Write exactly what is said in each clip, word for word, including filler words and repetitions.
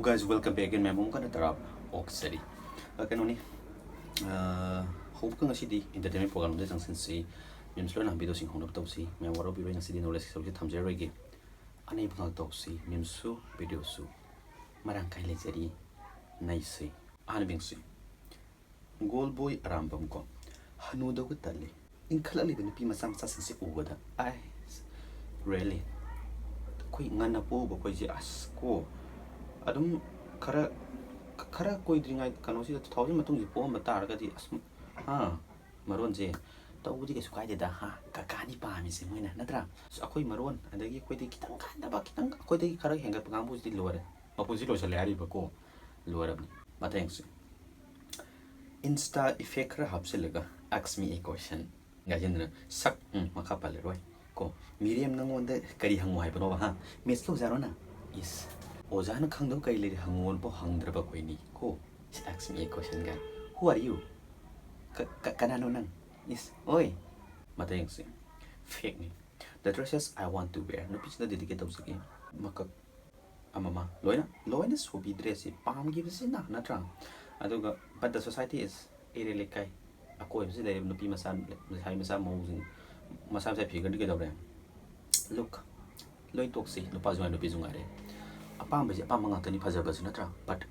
Guys, welcome back again. ꯃꯌꯥꯝ ꯑꯃꯨꯛ ꯍꯟꯅ ꯇꯔꯥꯝꯅ ꯑꯣꯛꯆꯔꯤ꯫ ꯑ, ꯀꯩꯅꯣꯅꯤ, ꯑ, ꯍꯧꯕꯒ ꯉꯁꯤꯗꯤ entertainment program ꯑꯃꯗ ꯆꯪꯁꯤꯟꯁꯤ꯫ ꯃꯦꯝꯁ ꯂꯣꯏꯅ ꯍꯪꯕꯤꯗꯣꯁꯤꯡ ꯍꯧꯅꯕ ꯇꯧꯁꯤ꯫ ꯃꯌꯥꯝ ꯋꯥꯔꯧꯕꯤꯔꯣꯏ, ꯉꯁꯤꯗꯤ knowledge ꯁꯔꯨꯛꯁꯤ ꯊꯝꯖꯔꯣꯏꯒꯦ꯫ ꯑꯅꯩꯕ ꯉꯥꯛ ꯇꯧꯁꯤ꯫ ꯃꯦꯝꯁꯁꯨ videoꯁꯨ ꯃꯔꯥꯡ ꯀꯥꯏ ꯂꯩꯖꯔꯤ꯫ ꯅꯩꯁꯤ꯫ ꯑꯍꯥꯟꯕ ꯌꯦꯡꯁꯤ꯫ ꯒꯣꯜ ꯕꯣꯏ ꯑꯔꯥꯝꯕꯝ ꯀꯣ, ꯍꯅꯨꯗꯧꯒ ꯇꯜꯂꯤ꯫ ꯏꯟꯈꯠꯂꯛꯂꯤꯕ ꯅꯨꯄꯤ ꯃꯆꯥ ꯃꯆꯥꯁꯤꯡꯁꯦ ꯎꯕꯗ, ꯑꯥꯏ, really? ꯑꯩꯈꯣꯏ ꯉꯟꯅ ꯄꯣꯛꯎꯕ ꯑꯩꯈꯣꯏꯁꯦ, ꯑꯁ ꯀꯣ, ꯑꯗꯨꯝ ꯈꯔ, ꯈꯔ ꯀꯨꯏꯗ꯭ꯔꯤꯉꯩ, ꯀꯩꯅꯣꯁꯤꯗ, two thousand ꯃꯇꯨꯡꯁꯤ ꯄꯣꯛꯑꯝꯕ ꯇꯥꯔꯒꯗꯤ, ꯑꯁ, ꯍꯥ, ꯃꯔꯣꯟꯁꯦ ꯇꯧꯕꯗꯤ ꯀꯩꯁꯨ ꯀꯥꯏꯗꯦꯗ, ꯍꯥ, ꯀꯀꯥꯅꯤ ꯄꯥꯝꯃꯤꯁꯦ ꯃꯣꯏꯅ, ꯅꯠꯇ꯭ꯔꯥ? ꯑꯁ, ꯑꯩꯈꯣꯏ ꯃꯔꯣꯟ, ꯑꯗꯒꯤ ꯑꯩꯈꯣꯏꯗꯒꯤ ꯈꯤꯇꯪ ꯍꯟꯊꯕ, ꯈꯤꯇꯪ ꯑꯩꯈꯣꯏꯗꯒꯤ ꯈꯔ ꯍꯦꯟꯒꯠꯄ ꯀꯥꯡꯕꯨꯁꯤꯗꯤ ꯂꯣꯏꯔꯦ, ꯃꯄꯨꯟꯁꯤ ꯂꯣꯏꯁꯜꯂꯦ ꯍꯥꯏꯔꯤꯕꯀꯣ, ꯂꯣꯏꯔꯕꯅꯤ꯫ ꯃꯊꯪꯁꯦ꯫ Insta effect ꯈꯔ ꯍꯥꯞꯆꯤꯜꯂꯒ, "Ask me a question" ꯒꯥꯏꯁꯤꯟꯗꯅ ꯁꯛ, ꯎꯝ, ꯃꯈꯥ ꯄꯜꯂꯔꯣꯏ ꯀꯣ꯫ "ꯃꯤꯔꯦꯝ, ꯅꯪꯉꯣꯟꯗ ꯀꯔꯤ ꯍꯪꯉꯨ ꯍꯥꯏꯕꯅꯣꯕ, ꯍꯥ? Maths ꯂꯧꯖꯥꯔꯣ ꯅꯪ? ꯏꯁ, ꯑꯣꯖꯥꯅ ꯈꯪꯗꯕ ꯀꯔꯤ ꯂꯩꯔꯤ ꯍꯪꯉꯨꯅ ꯐꯥꯎ ꯍꯪꯗ꯭ꯔꯕ ꯑꯩꯈꯣꯏꯅꯤ ꯀꯣ꯫ Ask me a question ꯒꯥꯏ꯫ Who are you? ꯀ-, ꯀ-, ꯀꯅꯥꯅꯣ ꯅꯪ? ꯏꯁ, ꯑꯣꯏ!" ꯃꯊꯪꯁꯦ꯫ Fake ꯅꯤ꯫ "The dresses I want to wear" ꯅꯨꯄꯤꯁꯤꯡꯗ dedicate ꯇꯧꯖꯒꯦ꯫ ꯃꯀꯛ ꯑꯃꯃ ꯂꯣꯏꯅ, ꯂꯣꯏꯅ ꯁꯨꯕꯤ dress ꯁꯤ ꯄꯥꯝꯈꯤꯕꯁꯤꯅ, ꯅꯠꯇ꯭ꯔꯥ? ꯑꯗꯨꯒ, "But the society is" ꯏꯔꯩ ꯂꯩꯀꯥꯏ ꯑꯀꯣꯏꯕꯁꯤ ꯂꯩꯔꯤꯕ ꯅꯨꯄꯤ ꯃꯆꯥ, ꯂꯩꯁꯥꯕꯤ ꯃꯆꯥ ꯃꯧꯁꯤꯡ ꯃꯁꯥ ꯃꯁꯥ figure ꯗꯤ ꯀꯩꯗꯧꯔꯦ? Look, ꯂꯣꯏ ꯇꯣꯛꯁꯤ, ꯅꯨꯄꯥꯁꯨ ꯉꯥꯏ ꯅꯨꯄꯤꯁꯨ ꯉꯥꯏꯔꯦ꯫ ꯑꯄꯥꯝꯕꯁꯤ ꯑꯄꯥꯝꯕ ꯉꯥꯛꯇꯅꯤ ꯐꯖꯕꯁꯨ, ꯅꯠꯇ꯭ꯔꯥ? But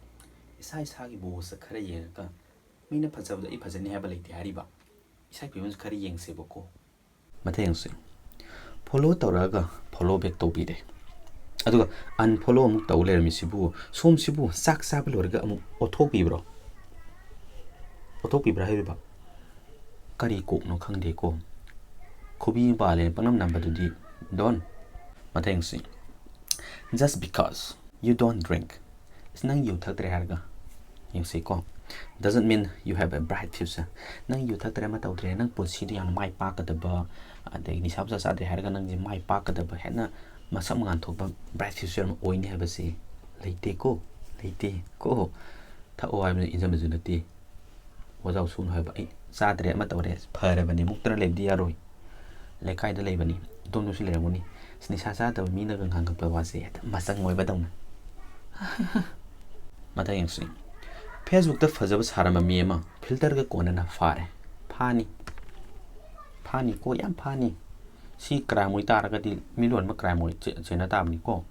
ꯏꯁꯥ ꯏꯁꯥꯒꯤ boss ꯈꯔ ꯌꯦꯡꯉꯒ, ꯃꯤꯅ ꯐꯖꯕꯗꯣ ꯑꯩ ꯐꯖꯅꯤ ꯍꯥꯏꯕ ꯂꯩꯇꯦ ꯍꯥꯏꯔꯤꯕ꯫ ꯏꯁꯥꯒꯤ ꯐꯤꯕꯝꯁꯤ ꯈꯔ ꯌꯦꯡꯁꯦꯕꯀꯣ꯫ ꯃꯊꯪꯁꯦ꯫ Follow ꯇꯧꯔꯛꯑꯒ follow back ꯇꯧꯕꯤꯔꯦ꯫ ꯑꯗꯨꯒ unfollow ꯑꯃꯨꯛ ꯇꯧ ꯂꯩꯔꯝꯃꯤꯁꯤꯕꯨ, ꯁꯣꯝꯁꯤꯕꯨ ꯆꯥꯛ ꯆꯥꯕ ꯂꯣꯏꯔꯒ ꯑꯃꯨꯛ ꯑꯣꯠꯊꯣꯛꯄꯤꯕ꯭ꯔꯣ? ꯑꯣꯠꯊꯣꯛꯄꯤꯕ꯭ꯔꯥ ꯍꯥꯏꯔꯤꯕ? ꯀꯔꯤ ꯀꯣꯛꯅꯣ ꯈꯪꯗꯦꯀꯣ꯫ ꯈꯨꯕꯤ ꯄꯥꯜꯂꯦꯅ ꯄꯪꯅꯝ ꯅꯝꯕꯗꯨꯗꯤ don't꯫ ꯃꯊꯪꯁꯤ꯫ Just because you don't drink. ꯅꯪ ꯌꯨ ꯊꯛꯇ꯭ꯔꯦ ꯍꯥꯏꯔꯒ, ꯌꯦꯡꯁꯤꯀꯣ, doesn't mean you have a bright future. ꯅꯪ ꯌꯨ ꯊꯛꯇ꯭ꯔꯦ, ꯑꯃ ꯇꯧꯗ꯭ꯔꯦ, ꯅꯪ ꯄꯨꯟꯁꯤꯗ ꯌꯥꯝꯅ ꯃꯥꯏ ꯄꯥꯛꯀꯗꯕ, ꯑꯗꯩ ꯅꯤꯁꯥ ꯄꯨꯁꯥ ꯆꯥꯗ꯭ꯔꯦ ꯍꯥꯏꯔꯒ ꯅꯪꯁꯦ ꯃꯥꯏ ꯄꯥꯛꯀꯗꯕ, ꯍꯦꯟꯅ ꯃꯁꯛ ꯃꯉꯥꯜ ꯊꯣꯛꯄ bright future ꯑꯃ ꯑꯣꯏꯅꯤ ꯍꯥꯏꯕꯁꯤ ꯂꯩꯇꯦꯀꯣ, ꯂꯩꯇꯦꯀꯣ꯫ ꯊꯛꯑꯣ ꯍꯥꯏꯕꯅ ꯏꯟꯖꯟꯕꯁꯨ ꯅꯠꯇꯦ꯫ ꯋꯥꯖꯥꯎ ꯁꯨꯅꯨ ꯍꯥꯏꯕ꯫ ꯑꯩ ꯆꯥꯗ꯭ꯔꯦ, ꯑꯃ ꯇꯧꯔꯦ, ꯐꯔꯕꯅꯤ, ꯃꯨꯛꯇꯅ ꯂꯩꯕꯗꯤ ꯌꯥꯔꯣꯏ꯫ ꯂꯩꯀꯥꯏꯗ ꯂꯩꯕꯅꯤ, ꯑꯗꯣꯝꯗꯁꯨ ꯂꯩꯔꯝꯒꯅꯤ꯫ ꯅꯤꯁꯥ ꯆꯥꯗꯕ ꯃꯤꯅꯒ ꯉꯥꯡꯉꯛꯄ ꯋꯥꯁꯦ ꯍꯦꯛꯇ ꯃꯆꯪ ꯑꯣꯏꯕꯗꯧꯅ꯫ ꯃꯊꯪ ꯌꯦꯡꯁꯤ꯫ Facebookꯇ ꯐꯖꯕ ꯁꯥꯔꯝꯕ ꯃꯤ ꯑꯃ filterꯒ ꯀꯣꯟꯅꯅ ꯐꯥꯔꯦ꯫ ꯐꯥꯅꯤ꯫ ꯐꯥꯅꯤꯀꯣ, ꯌꯥꯝ ꯐꯥꯅꯤ꯫ ꯁꯤ crime ꯑꯣꯏꯇꯥꯔꯒꯗꯤ ꯃꯤ ꯂꯣꯏꯅꯃꯛ crime ꯑꯣꯏ ꯆꯦ-, ꯆꯦꯟꯅ ꯇꯥꯕꯅꯤꯀꯣ꯫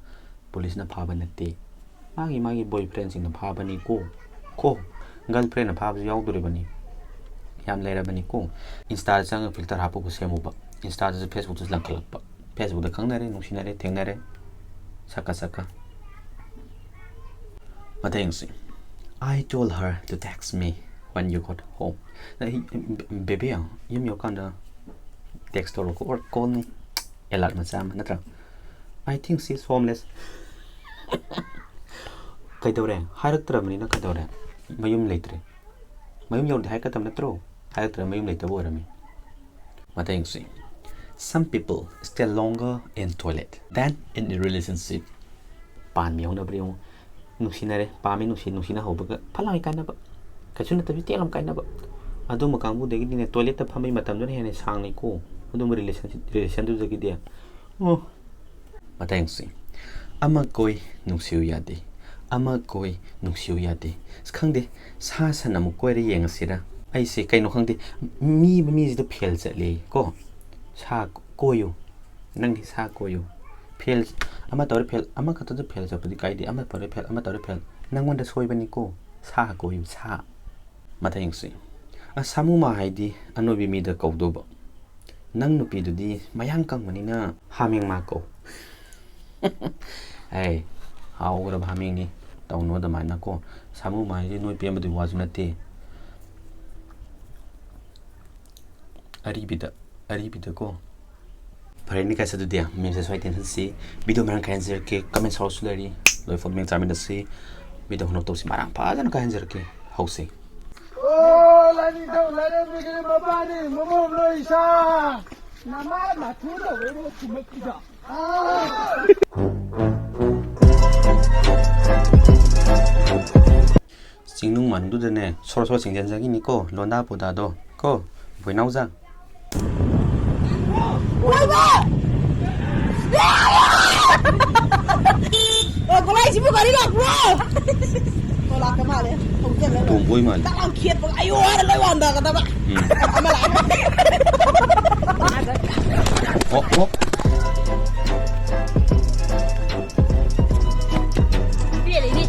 Policeꯅ ꯐꯥꯕ ꯅꯠꯇꯦ꯫ ꯃꯥꯒꯤ, ꯃꯥꯒꯤ boyfriendꯁꯤꯡꯅ ꯐꯥꯕꯅꯤꯀꯣ꯫ ꯀꯣ, girlfriendꯅ ꯐꯥꯕꯁꯨ ꯌꯥꯎꯗꯣꯔꯤꯕꯅꯤ꯫ ꯌꯥꯝ ꯂꯩꯔꯕꯅꯤꯀꯣ꯫ Instaꯗ ꯆꯪꯉꯒ filter ꯍꯥꯞꯄꯨꯕ ꯁꯦꯝꯃꯨꯕ꯫ Instaꯗꯁꯨ Facebookꯇꯁꯨ ꯂꯪꯈꯠꯂꯛꯄ꯫ Facebookꯇ ꯈꯪꯅꯔꯦ, ꯅꯨꯡꯁꯤꯅꯔꯦ, ꯊꯦꯡꯅꯔꯦ꯫ ꯁꯛꯀ ꯁꯛꯀ꯫ ꯃꯊꯪꯁꯤ꯫ I told her to text me when you got home. ꯑꯩ, "ꯕꯦꯕꯤ, ꯌꯨꯝ ꯌꯧꯔꯀꯥꯟꯗ text ꯇꯧꯔꯛꯑꯣ or call me." Alert ꯃꯆꯥ ꯑꯃ, ꯅꯠꯇ꯭ꯔꯥ? I think she's homeless. ꯀꯩꯗꯧꯔꯦ? ꯍꯥꯏꯔꯛꯇ꯭ꯔꯕꯅꯤꯅ ꯀꯩꯗꯧꯔꯦ? ꯃꯌꯨꯝ ꯂꯩꯇ꯭ꯔꯦ꯫ ꯃꯌꯨꯝ ꯌꯧꯔꯗꯤ ꯍꯥꯏꯔꯛꯀꯗꯕ ꯅꯠꯇ꯭ꯔꯣ? ꯍꯥꯏꯔꯛꯇ꯭ꯔꯦ, ꯃꯌꯨꯝ ꯂꯩꯇꯕ ꯑꯣꯏꯔꯝꯃꯤ꯫ ꯃꯊꯪꯁꯤ꯫ Some people stay longer in toilet than in a relationship. ꯄꯥꯟꯕ ꯌꯥꯎꯅꯕ꯭ꯔꯥ ꯌꯦꯡꯉꯨ꯫ ꯅꯨꯡꯁꯤꯅꯔꯦ, ꯄꯥꯝꯃꯤ, ꯅꯨꯡꯁꯤ, ꯅꯨꯡꯁꯤꯅ ꯍꯧꯕꯒ ꯐꯠ ꯂꯥꯎꯅ ꯀꯥꯏꯅꯕ꯫ ꯀꯩꯁꯨ ꯅꯠꯇꯕꯤ ꯇꯦꯛ ꯂꯥꯎꯅ ꯀꯥꯏꯅꯕ꯫ ꯑꯗꯨꯝꯕ ꯀꯥꯡꯕꯨꯗꯒꯤꯗꯤꯅꯦ, toiletꯇ ꯐꯝꯕꯒꯤ ꯃꯇꯝꯗꯨꯅ ꯍꯦꯟꯅ ꯁꯥꯡꯅꯩꯀꯣ꯫ ꯑꯗꯨꯝꯕ relation, relationꯗꯨꯗꯒꯤꯗꯤ꯫ ꯑꯣ꯫ ꯃꯊꯪꯁꯤ꯫ ꯑꯃ ꯀꯣꯏ ꯅꯨꯡꯁꯤꯌꯨ ꯌꯥꯗꯦ꯫ ꯑꯃ ꯀꯣꯏ ꯅꯨꯡꯁꯤꯌꯨ ꯌꯥꯗꯦ꯫ ꯑꯁ, ꯈꯪꯗꯦ, ꯁꯥ ꯁꯟ ꯑꯃꯨꯛ ꯀꯣꯏꯔ ꯌꯦꯡꯉꯁꯤꯔ? ꯑꯩꯁꯦ ꯀꯩꯅꯣ ꯈꯪꯗꯦ, ꯃꯤ, ꯃꯤꯁꯤꯗ fail ꯆꯠꯂꯦ ꯀꯣ꯫ ꯁꯥ ꯀꯣꯏꯌꯨ꯫ ꯅꯪꯗꯤ ꯁꯥ ꯀꯣꯏꯌꯨ꯫ Fail, ꯑꯃ ꯇꯧꯔꯦ fail, ꯑꯃꯈꯛꯇꯗ fail ꯆꯠꯄꯗꯤ ꯀꯥꯏꯗꯦ, ꯑꯃ ꯇꯧꯔꯦ fail, ꯑꯃ ꯇꯧꯔꯦ fail꯫ ꯅꯪꯉꯣꯟꯗ ꯁꯣꯏꯕꯅꯤꯀꯣ, ꯁꯥ ꯀꯣꯏꯌꯨ, ꯁꯥ꯫ ꯃꯊꯪꯁꯤ꯫ ꯑ, ꯁꯥꯃꯨꯃꯥ ꯍꯥꯏꯗꯤ ꯑꯅꯣꯏꯕꯤ ꯃꯤꯗ ꯀꯧꯗꯧꯕ꯫ ꯅꯪ ꯅꯨꯄꯤꯗꯨꯗꯤ ꯃꯌꯥꯡ ꯀꯪꯕꯅꯤꯅ ꯍꯥꯃꯦꯡꯃꯥ ꯀꯧ꯫ ꯑꯩ, ꯍꯥꯎꯈ꯭ꯔꯕ ꯍꯥꯃꯦꯡꯅꯤ꯫ ꯇꯧꯅꯨ ꯑꯗꯨꯃꯥꯏꯅ ꯀꯣ꯫ ꯁꯥꯃꯨꯃꯥ ꯍꯥꯏꯁꯤ ꯅꯣꯏ ꯄꯦꯟꯕꯗꯨꯒꯤ ꯋꯥꯁꯨ ꯅꯠꯇꯦ꯫ ꯑꯔꯤꯕꯤꯗ, ꯑꯔꯤꯕꯤꯗꯀꯣ꯫ ꯐꯔꯦꯅꯦ guys, ꯑꯗꯨꯗꯤ memeꯁꯦ ꯁ꯭ꯋꯥꯏ ꯇꯦꯟꯁꯟꯁꯤ꯫ Video ꯃꯔꯥꯡ ꯀꯥꯏꯅ ꯍꯟꯖꯔꯛꯀꯦ, comment ꯁꯥꯎꯔꯁꯨ ꯂꯩꯔꯤ, ꯂꯣꯏ ꯐꯣꯟ ꯃꯦꯡ ꯆꯥꯃꯤꯟꯅꯁꯤ꯫ Video ꯍꯧꯅ ꯇꯧꯁꯤ, ꯃꯔꯥꯡ ꯐꯖꯅ ꯀꯥꯏꯍꯟꯖꯔꯛꯀꯦ꯫ ꯍꯧꯁꯤ꯫ ꯑꯣ, ꯂꯥꯏꯅꯤꯡꯊꯧ ꯂꯥꯏꯔꯦꯝꯕꯤꯒꯤ ꯃꯄꯥꯅꯤ, ꯃꯃꯣꯝ ꯂꯣꯏꯁꯥ꯫ ꯅꯃꯥ ꯅꯥꯊꯨ ꯇꯧꯔꯦ ꯃꯣꯏ ꯆꯨꯝꯃꯛꯀꯤꯗ꯫ ꯆꯤꯡꯅꯨꯡ ꯃꯥꯅꯨꯡꯗꯨꯗꯅꯦ ꯁꯣꯔ ꯁꯣꯔ ꯆꯤꯡꯁꯤꯟꯖꯈꯤꯅꯤꯀꯣ, ꯂꯣꯟꯗꯥ ꯄꯨꯗꯥꯗꯣ ꯀꯣ, ꯕꯣꯏꯅꯥꯎꯖꯥ꯫ ꯁꯤꯕꯨ ꯒꯥꯔꯤ ꯂꯥꯛꯄ꯭ꯔꯣ? ꯑꯣ, ꯂꯥꯛꯇ ꯃꯥꯜꯂꯦ꯫ ꯍꯧꯖꯤꯜꯂꯦ꯫ ꯇꯣꯝꯕꯣꯏ ꯃꯥꯜꯂꯦ꯫ ꯇꯥꯛ ꯂꯥꯎ ꯈꯦꯠꯄꯒ ꯑꯌꯣ ꯍꯥꯏꯔ ꯂꯣꯏ ꯋꯥꯟꯊꯒꯗꯕ꯫ ꯎꯝ꯫ ꯑꯃ ꯂꯥꯛꯑꯦ꯫ ꯑꯣ, ꯑꯣ꯫ ꯄꯦꯜꯂꯦꯅꯦ꯫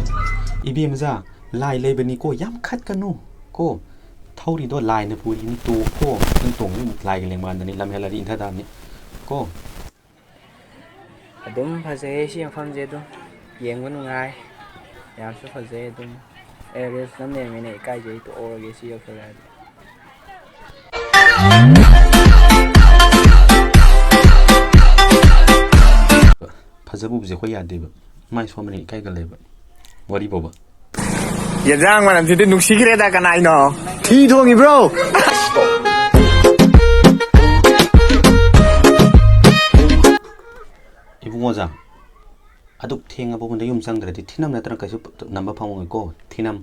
ꯏꯕꯦꯝꯃꯖꯥ, ꯂꯥꯏ ꯂꯩꯕꯅꯤꯀꯣ, ꯌꯥꯝ ꯈꯠꯀꯅꯨ ꯀꯣ꯫ ꯊꯧꯔꯤꯗꯣ ꯂꯥꯏꯅ ꯄꯨꯔꯤꯅꯤ, ꯇꯣꯛꯑꯣ ꯀꯣ꯫ ꯅꯪ ꯇꯣꯡꯕꯗꯤ ꯂꯥꯏꯒ ꯂꯦꯡꯃꯥꯟꯗꯅꯤ, ꯂꯝ ꯍꯦꯜꯂꯗꯤ ꯏꯟꯊꯗꯕꯅꯤ ꯀꯣ꯫ ꯑꯗꯨꯝ ꯐꯖꯩꯌꯦ ꯁꯤ ꯃꯐꯝꯁꯦ, ꯑꯗꯨꯝ ꯌꯦꯡꯕ ꯅꯨꯡꯉꯥꯏ, ꯌꯥꯝꯁꯨ ꯐꯖꯩ꯫ ꯑꯗꯨꯝ ꯑꯦ, ꯔꯤꯜꯁ ꯅꯝ ꯂꯩꯔꯝꯃꯦꯅꯦ, ꯏꯀꯥꯏꯖꯩ, ꯇꯣꯛꯍꯧꯔꯒꯦ ꯁꯤ ꯌꯧꯁꯜꯂꯛꯑꯗꯤ꯫ ꯐꯖꯕ ꯎꯕꯁꯦ ꯑꯩꯈꯣꯏ ꯌꯥꯗꯦꯕ, ꯃꯥꯏ ꯁꯣꯝꯕꯅ ꯏꯀꯥꯏꯒꯜꯂꯦꯕ꯫ ꯋꯥꯔꯤ ꯐꯥꯎꯕ꯫ ꯌꯦꯟꯖꯥꯡ ꯃꯅꯝꯁꯤꯗꯤ ꯅꯨꯡꯁꯤꯈ꯭ꯔꯦꯗ, ꯀꯅꯥꯏꯅꯣ? ꯊꯤ ꯊꯣꯡꯉꯤꯕ꯭ꯔꯣ? ꯏꯕꯨꯡꯉꯣꯖꯥ, ꯑꯗꯨꯛ ꯊꯦꯡꯉꯕ ꯃꯇꯨꯡꯗ ꯌꯨꯝ ꯆꯪꯗ꯭ꯔꯗꯤ ꯊꯤꯅꯝ ꯅꯠꯇꯅ ꯀꯩꯁꯨ ꯅꯝꯕ ꯐꯪꯉꯣꯏꯀꯣ, ꯊꯤꯅꯝ꯫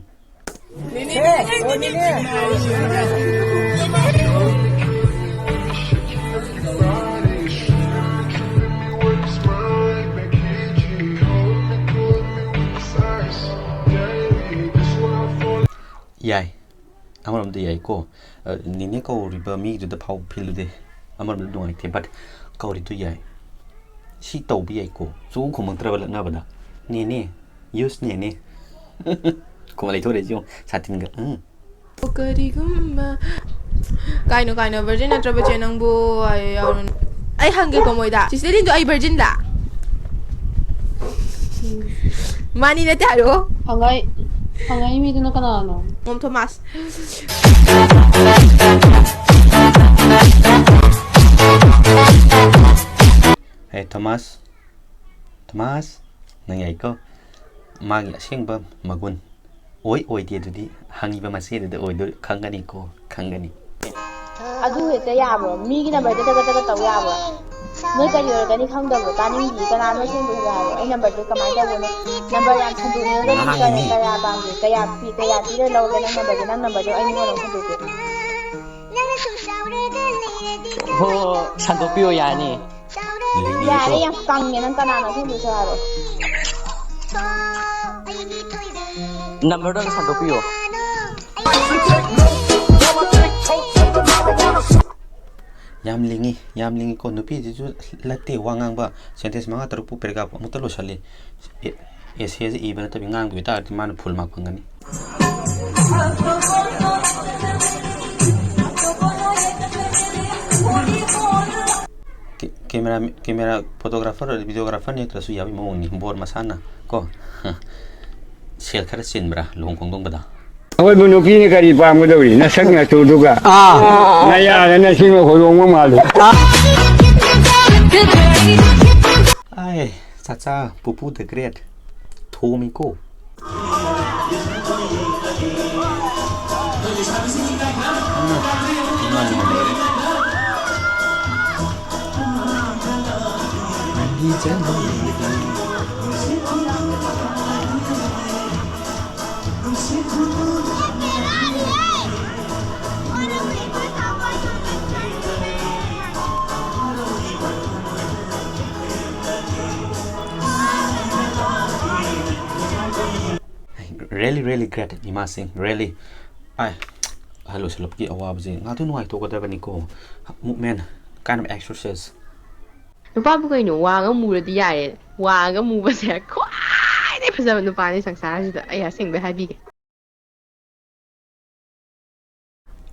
ꯌꯥꯏ꯫ ꯑꯃꯔꯣꯝꯗ ꯌꯥꯏꯀꯣ꯫ ꯑ, ꯅꯦꯅꯦ ꯀꯧꯔꯤꯕ ꯃꯤꯗꯨꯗ ꯐꯥꯎ ꯐꯤꯜꯂꯨꯗꯦ꯫ ꯑꯃꯔꯣꯝꯗ ꯅꯨꯡꯉꯥꯏꯇꯦ, but ꯀꯧꯔꯤꯗꯨ ꯌꯥꯏ꯫ ꯁꯤ ꯇꯧꯕ ꯌꯥꯏꯀꯣ꯫ ꯁꯨꯡꯈꯨꯝ ꯈꯨꯝꯃꯛꯇ꯭ꯔꯕ ꯂꯛꯅꯕꯗ꯫ "ꯅꯦꯅꯦ, use ꯅꯦꯅꯦ." ꯈꯨꯝꯃ ꯂꯩꯊꯣꯔꯛꯏꯁꯤ ꯌꯦꯡꯉꯨ, ꯁꯥꯇꯤꯟꯒ꯫ ꯎꯝ꯫ ꯀꯔꯤꯒꯨꯝꯕ ꯀꯥꯏꯅꯣ, ꯀꯥꯏꯅꯣ, virgin ꯅꯠꯇ꯭ꯔꯕ ꯆꯦ ꯅꯪꯕꯨ? ꯑꯩ ꯌꯥꯎꯔꯨꯅꯨ꯫ ꯑꯩ ꯍꯪꯒꯦꯀꯣ ꯃꯣꯏꯗ꯫ ꯁꯤꯁꯇꯔ ꯂꯤꯟꯗꯣ, ꯑꯩ virgin ꯂꯥ? ꯃꯥꯅꯤ ꯅꯠꯇꯦ ꯍꯥꯏꯔꯣ꯫ ꯍꯪꯉꯛꯏ-, ꯍꯪꯉꯛꯏ ꯃꯤꯗꯨꯅ ꯀꯅꯥꯅꯣ? Mom Thomas. ꯍꯦ, ꯊꯣꯃꯥꯁ꯫ ꯊꯣꯃꯥꯁ, ꯅꯪ ꯌꯥꯏꯀꯣ꯫ ꯃꯥꯒꯤ ꯑꯁꯦꯡꯕ ꯃꯒꯨꯟ ꯑꯣꯏ ꯑꯣꯏꯗꯦ ꯑꯗꯨꯗꯤ ꯍꯪꯉꯤꯕ ꯃꯆꯦꯗꯨꯗ ꯑꯣꯏꯗꯣꯏ, ꯈꯪꯒꯅꯤꯀꯣ, ꯈꯪꯒꯅꯤ꯫ ꯑꯗꯨ ꯍꯦꯛꯇ ꯌꯥꯕ꯭ꯔꯣ? ꯃꯤꯒꯤ ꯅꯝꯕꯔꯗ ꯆꯒꯠ ꯆꯒꯠ ꯇꯧ ꯌꯥꯕ꯭ꯔꯣ? ꯅꯣꯏ ꯀꯔꯤ ꯑꯣꯏꯔꯒꯅꯤ ꯈꯪꯗꯕ꯭ꯔꯣ? ꯇꯥꯅꯤꯡꯗꯤꯌꯦ꯫ ꯀꯅꯥꯅꯣ ꯑꯁꯦꯡꯕꯗꯨ ꯍꯥꯏꯔꯣ? ꯑꯩ ꯅꯝꯕꯔꯗꯨ ꯀꯃꯥꯏꯅ ꯇꯧꯕꯅꯣ? ꯅꯝꯕꯔ ꯌꯥꯝ ꯁꯟꯗꯣꯛꯅꯤꯡꯉꯒꯗꯤ ꯀꯌꯥ, ꯉꯥꯡꯉꯤꯅꯦ꯫ ꯀꯌꯥ ꯄꯥꯝꯒꯦ? ꯀꯌꯥ ꯄꯤ-, ꯀꯌꯥ ꯄꯤꯔ ꯂꯧꯔꯒꯦ ꯅꯪ ꯅꯝꯕꯔꯗꯣ? ꯅꯪ ꯅꯝꯕꯔꯗꯣ ꯑꯩ ꯃꯤꯉꯣꯟꯗ ꯑꯃꯨꯛ ꯁꯟꯗꯣꯛꯀꯦ꯫ ꯍꯣ, ꯁꯟꯗꯣꯛꯄꯤꯌꯣ, ꯌꯥꯅꯤ꯫ ꯌꯥꯔꯦ, ꯌꯥꯝ ꯀꯪꯉꯦ꯫ ꯅꯪ ꯀꯅꯥꯅꯣ ꯑꯁꯦꯡꯕꯗꯨꯁꯨ ꯍꯥꯏꯔꯣ꯫ ꯅꯝꯕꯔꯗꯣ ꯑꯝꯇ ꯁꯟꯗꯣꯛꯄꯤꯌꯣ꯫ ꯌꯥꯝ ꯂꯤꯡꯉꯤ, ꯌꯥꯝ ꯂꯤꯡꯉꯤꯀꯣ꯫ ꯅꯨꯄꯤꯁꯤꯁꯨ ꯂꯠꯇꯦ, ꯋꯥ ꯉꯥꯡꯕ ꯁꯦꯟꯇꯦꯟꯁ ꯃꯉꯥ ꯇꯔꯨꯛꯄꯨ ꯄꯦꯔꯥꯒ꯭ꯔꯥꯐ ꯑꯃꯨꯛꯇ ꯂꯣꯏꯁꯜꯂꯤ꯫ ꯑꯦꯁꯦꯁꯦ ꯏꯕ ꯅꯠꯇꯕꯤ ꯉꯥꯡꯕ ꯑꯣꯏꯇꯥꯔꯗꯤ ꯃꯥꯅ ꯐꯨꯜ ꯃꯥꯔꯛ ꯐꯪꯒꯅꯤ꯫ ꯀꯦ-, ꯀꯦꯃꯦꯔꯥ, ꯀꯦꯃꯦꯔꯥ ꯐꯣꯇꯣꯒ꯭ꯔꯥꯐꯔ, ꯚꯤꯗꯤꯑꯣꯒ꯭ꯔꯥꯐꯔ ꯅꯠꯇ꯭ꯔꯁꯨ ꯌꯥꯕꯒꯤ ꯃꯑꯣꯡꯅꯤ꯫ ꯕꯣꯔ ꯃꯁꯥꯅ ꯀꯣ꯫ ꯁꯦꯜ ꯈꯔ ꯆꯤꯟꯕ꯭ꯔꯥ ꯂꯨꯍꯣꯡ ꯈꯣꯡꯗꯣꯡꯕꯗ? ꯑꯩꯈꯣꯏꯕꯨ ꯅꯨꯄꯤꯅ ꯀꯔꯤ ꯄꯥꯝꯒꯗꯧꯔꯤ? ꯅꯁꯛ ꯅꯇꯨꯗꯨꯒ꯫ ꯑꯥ꯫ ꯅꯌꯥꯗ ꯅꯁꯤꯡꯅ ꯍꯣꯏꯔꯣꯡꯕ ꯃꯥꯜꯂꯤ꯫ ꯑꯥꯏ, ꯆꯥꯆꯥ, ꯄꯨꯄꯨ the great꯫ ꯊꯣꯝꯃꯤꯀꯣ꯫ Really, really great, ꯏꯃꯥꯁꯤꯡ, really꯫ ꯑꯥꯏ, ꯑꯍꯜ ꯑꯣꯏꯁꯜꯂꯛꯄꯒꯤ ꯑꯋꯥꯕꯁꯦ ꯉꯥꯛꯇ ꯅꯨꯡꯉꯥꯏꯊꯣꯛꯀꯗꯕꯅꯤꯀꯣ꯫ Movement, kind of exercise꯫ ꯅꯨꯄꯥꯕꯨ ꯀꯩꯅꯣ, ꯋꯥꯡꯉ ꯃꯨꯔꯗꯤ ꯌꯥꯔꯦ? ꯋꯥꯡꯉꯒ ꯃꯨꯕꯁꯦ ꯈ꯭ꯋꯥꯏꯗꯩ ꯐꯖꯕ ꯅꯨꯄꯥꯅꯤ ꯁꯪꯁꯥꯔꯁꯤꯗ, ꯑꯩ ꯑꯁꯦꯡꯕꯩ ꯍꯥꯏꯕꯤꯒꯦ꯫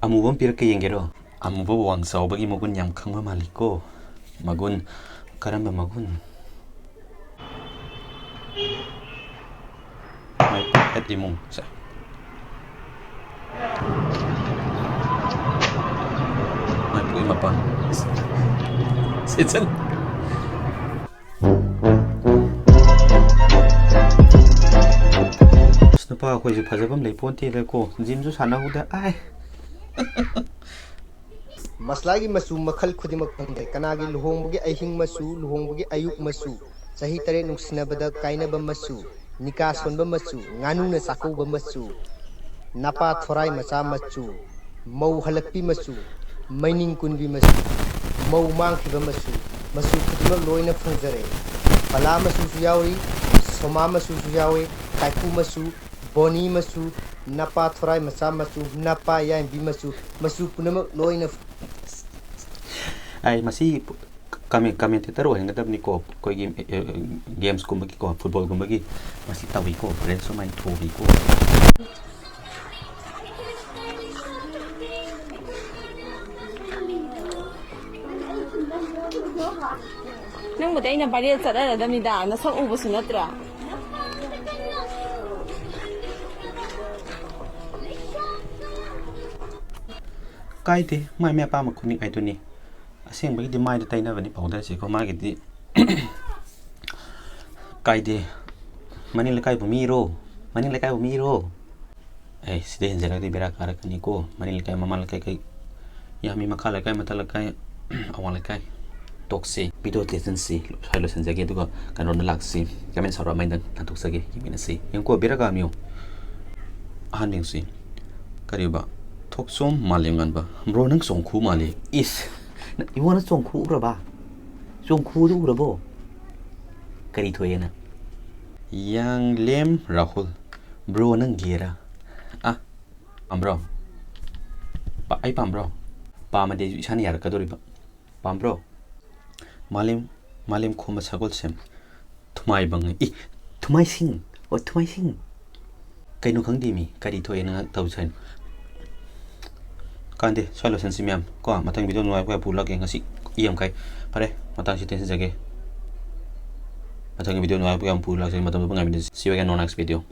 ꯑꯃꯨꯕ ꯑꯃ ꯄꯤꯔꯛꯀꯦ, ꯌꯦꯡꯒꯦꯔꯣ? ꯑꯃꯨꯕ ꯋꯥꯡ ꯆꯥꯎꯕꯒꯤ ꯃꯒꯨꯟ ꯌꯥꯝ ꯈꯪꯕ ꯃꯥꯜꯂꯤꯀꯣ꯫ ꯃꯒꯨꯟ? ꯀꯔꯝꯕ ꯃꯒꯨꯟ? ꯃꯥꯏ ꯄꯣꯀꯦꯠ ꯏꯃꯨꯡ꯫ ꯁꯦ꯫ ꯃꯥꯏ ꯄꯣꯀꯦꯠ ꯃꯄꯥꯟ꯫ ꯁꯦ, ꯆꯪ꯫ ꯑꯁ, ꯅꯨꯄꯥ ꯑꯩꯈꯣꯏꯁꯦ ꯐꯖꯕ ꯑꯃ ꯂꯩ ꯄꯣꯟꯇꯦꯗꯀꯣ꯫ ꯖꯤꯝꯁꯨ ꯁꯥꯟꯅꯍꯧꯗ꯫ ꯑꯥꯏ꯫ ꯃꯁꯂꯥꯒꯤ ꯃꯆꯨ ꯃꯈꯜ ꯈꯨꯗꯤꯡꯃꯛ ꯐꯪꯗꯦ꯫ ꯀꯅꯥꯒꯤ ꯂꯨꯍꯣꯡꯕꯒꯤ ꯑꯍꯤꯡ ꯃꯆꯨ, ꯂꯨꯍꯣꯡꯕꯒꯤ ꯑꯌꯨꯛ ꯃꯆꯨ, ꯆꯍꯤ ꯇꯔꯦꯠ ꯅꯨꯡꯁꯤꯅꯕꯗ ꯀꯥꯏꯅꯕ ꯃꯆꯨ, ꯅꯤꯀꯥ ꯁꯣꯟꯕ ꯃꯆꯨ, ꯉꯥꯅꯨꯅ ꯆꯥꯛꯀꯧꯕ ꯃꯆꯨ, ꯅꯄꯥ ꯊꯣꯔꯥꯏ ꯃꯆꯥ ꯃꯆꯨ, ꯃꯧ ꯍꯜꯂꯛꯄꯤ ꯃꯆꯨ, ꯃꯩꯅꯤꯡ ꯀꯨꯟꯕꯤ ꯃꯆꯨ, ꯃꯧ ꯃꯥꯡꯈꯤꯕ ꯃꯆꯨ, ꯃꯆꯨ ꯈꯨꯗꯤꯡꯃꯛ ꯂꯣꯏꯅ ꯐꯪꯖꯔꯦ꯫ ꯄꯂꯥ ꯃꯆꯨꯁꯨ ꯌꯥꯎꯔꯤ, ꯈꯣꯃꯥ ꯃꯆꯨꯁꯨ ꯌꯥꯎꯏ, ꯀꯥꯏꯀꯨ ꯃꯆꯨ, ꯕꯣꯅꯤ ꯃꯆꯨ, ꯅꯄꯥ ꯊꯣꯔꯥꯏ ꯃꯆꯥ ꯃꯆꯨ, ꯅꯄꯥ ꯌꯥꯏꯝꯕꯤ ꯃꯆꯨ, ꯃꯆꯨ ꯄꯨꯝꯅꯃꯛ ꯂꯣꯏꯅ꯫ ꯑꯩ ꯃꯁꯤ ꯀꯃꯦꯟ-, ꯀꯃꯦꯟꯇꯦꯇꯔ ꯑꯣꯏꯍꯟꯒꯗꯕꯅꯤꯀꯣ, ꯑꯩꯈꯣꯏꯒꯤ, ꯑꯦ, ꯑꯦ, ꯒꯦꯝꯁꯀꯨꯝꯕꯒꯤꯀꯣ, ꯐꯨꯠꯕꯣꯜꯒꯨꯝꯕꯒꯤꯀꯣ꯫ ꯃꯁꯤ ꯇꯧꯏꯀꯣ, ꯕ꯭ꯔꯦꯟ ꯁꯨꯃꯥꯏꯅ ꯊꯣꯛꯏꯀꯣ꯫ ꯅꯪꯕꯨꯗꯤ ꯑꯩꯅ ꯚꯥꯏꯔꯦꯜ ꯆꯠꯍꯜꯂꯗꯕꯅꯤꯗ, ꯅꯁꯛ ꯎꯕꯁꯨ ꯅꯠꯇ꯭ꯔꯥ꯫ ꯀꯥꯏꯗꯦ, ꯃꯥꯏ ꯃꯥꯏ ꯑꯄꯥꯝꯕ ꯈꯨꯅꯤꯡ ꯍꯥꯏꯗꯨꯅꯤ꯫ ꯑꯁꯦꯡꯕꯒꯤꯗꯤ ꯃꯥꯏꯗ ꯇꯩꯅꯕꯅꯤ ꯄꯥꯎꯗꯔꯁꯤꯀꯣ, ꯃꯥꯒꯤꯗꯤ꯫ ꯀꯥꯏꯗꯦ꯫ ꯃꯅꯤꯡ ꯂꯩꯀꯥꯏꯕꯨ ꯃꯤꯔꯣ? ꯃꯅꯤꯡ ꯂꯩꯀꯥꯏꯕꯨ ꯃꯤꯔꯣ? ꯑꯦ, ꯁꯤꯗ ꯍꯦꯟꯖꯜꯂꯒꯗꯤ ꯕꯦꯔꯥ ꯀꯥꯔꯛꯀꯅꯤꯀꯣ꯫ ꯃꯅꯤꯡ ꯂꯩꯀꯥꯏ, ꯃꯃꯥꯡ ꯂꯩꯀꯥꯏ, ꯀꯩ ꯌꯥꯝꯃꯤ, ꯃꯈꯥ ꯂꯩꯀꯥꯏ, ꯃꯊꯛ ꯂꯩꯀꯥꯏ, ꯑꯋꯥꯡ ꯂꯩꯀꯥꯏ꯫ ꯇꯣꯛꯁꯤ꯫ ꯚꯤꯗꯤꯑꯣ ꯇꯦꯟꯁꯟꯁꯤ ꯁ꯭ꯋꯥꯏ ꯂꯣꯏꯁꯤꯟꯖꯒꯦ, ꯑꯗꯨꯒ ꯀꯩꯅꯣꯗ ꯂꯥꯛꯁꯤ꯫ ꯀꯃꯦꯟ ꯁꯥꯎꯔꯛꯑꯝꯃꯩꯗ ꯍꯟꯗꯣꯛꯆꯒꯦ, ꯌꯦꯡꯃꯤꯟꯅꯁꯤ꯫ ꯌꯦꯡꯉꯨꯀꯣ, ꯕꯦꯔꯥ ꯀꯥꯔꯝꯃꯤꯌꯣ꯫ ꯑꯍꯥꯟꯕ ꯌꯦꯡꯁꯤ꯫ ꯀꯔꯤꯕ? ꯊꯣꯛꯆꯣꯝ ꯃꯥꯂꯦꯝꯉꯥꯟꯕ꯫ ꯕ꯭ꯔꯣ, ꯅꯪ ꯆꯣꯡꯈꯨ ꯃꯥꯜꯂꯤ꯫ ꯏꯁ! ꯅ-, ꯏꯕꯨꯡꯉꯣ, ꯅꯪ ꯆꯣꯡꯈꯨ ꯎꯔꯕ? ꯆꯣꯡꯈꯨꯗꯨ ꯎꯔꯕꯣ? ꯀꯔꯤ ꯊꯣꯛꯑꯦꯅ? ꯌꯥꯡꯂꯦꯝ ꯔꯥꯍꯨꯜ꯫ ꯕ꯭ꯔꯣ, ꯅꯪ ꯒꯦꯔꯥ? ꯑ, ꯄꯥꯝꯕ꯭ꯔꯣ? ꯄꯥ-, ꯑꯩ ꯄꯥꯝꯕ꯭ꯔꯣ? ꯄꯥꯝꯃꯗꯤ ꯑꯩꯁꯨ ꯏꯁꯥꯅ ꯌꯥꯔꯛꯀꯗꯧꯔꯤꯕ꯫ ꯄꯥꯝꯕ꯭ꯔꯣ? ꯃꯥꯂꯦꯝ, ꯃꯥꯂꯦꯝ ꯈꯣꯝꯕ ꯁꯒꯣꯜꯁꯦꯝ꯫ ꯊꯨꯃꯥꯏꯕꯪ꯫ ꯏ, ꯊꯨꯃꯥꯏꯁꯤꯡ꯫ ꯑꯣ, ꯊꯨꯃꯥꯏꯁꯤꯡ꯫ ꯀꯩꯅꯣ ꯈꯪꯗꯦ ꯃꯤ, ꯀꯔꯤ ꯊꯣꯛꯑꯦꯅ ꯇꯧꯁꯦ ꯍꯥꯏꯅꯣ? ꯀꯥꯟꯗꯦ, ꯁ꯭ꯋꯥꯏ ꯂꯣꯏꯁꯟꯁꯤ ꯃꯌꯥꯝ꯫ ꯀꯣ, ꯃꯊꯪ ꯚꯤꯗꯤꯑꯣ ꯅꯨꯡꯉꯥꯏꯕ ꯀꯌꯥ ꯄꯨꯔꯛꯀꯦ꯫ ꯉꯁꯤ ꯏ ꯌꯥꯝ ꯀꯥꯏ꯫ ꯐꯔꯦ, ꯃꯇꯥꯡꯁꯤ ꯇꯦꯟꯁꯤꯟꯖꯒꯦ꯫ ꯃꯊꯪꯒꯤ ꯚꯤꯗꯤꯑꯣ ꯅꯨꯡꯉꯥꯏꯕ ꯀꯌꯥ ꯄꯨꯔꯛꯀꯦ꯫ ꯃꯇꯝꯗꯨ ꯉꯥꯏꯃꯤꯟꯅꯁꯤ꯫ See you again on next video.